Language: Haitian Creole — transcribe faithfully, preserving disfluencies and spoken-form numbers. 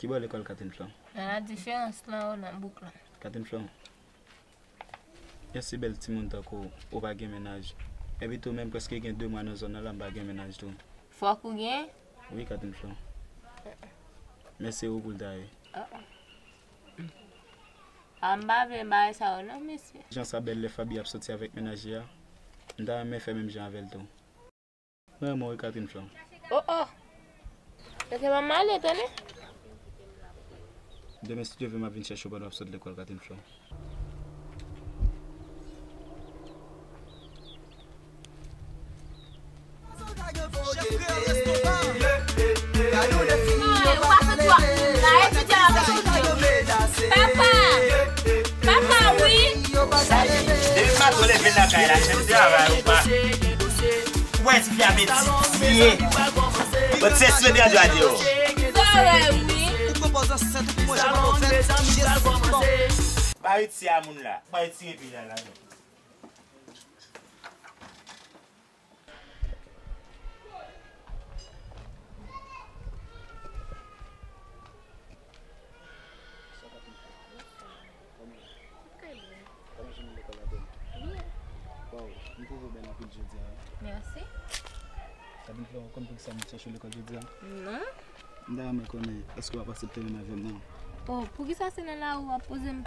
Ki bò lekòl, Catherine Florent? Nan la diferans lan, nan bouk lan. Catherine Florent, yon si bèl timoun tankou w, ou pa gen mennaj. Epi tou, menm prèske gen de mwa nan zòn nan la, m pa gen mennaj tou. Fòk ou gen? Wi, Catherine Florent. Men se ou pou l ta ye. Ah, ah. Ah, m pa vle bagay sa yo non, mesye. Jan sa bèl lè Faby ap soti avèk mennaj li a, m ta renmen fè menm jan avè l tou. Mwen renmen w wi, Catherine Florent. Oh, oh. Mesye, pa m ale, tande? Demen, si Dye vle, m ap vin chèche w pandan w ap sot lekòl, Catherine Florent. Papa! Papa, wi! Sa ye. Depi maten w leve lakay la, se travay ou pa. Ou wè ti fi a betize. Bon, se sou de radyo a di yo. Sa wè, wi. Ba retire a moun la. Ba retire peyi la ladan. Waw, m twouve w bèl anpil jodi a wi. Mèsi. Catherine Florent, ou konn poukisa m te chèche w lekòl jodi a? Non. M ta renmen konnen, èske w ap aksepte menm avè m nan? Oh, poukisa se nan lari w ap poze m?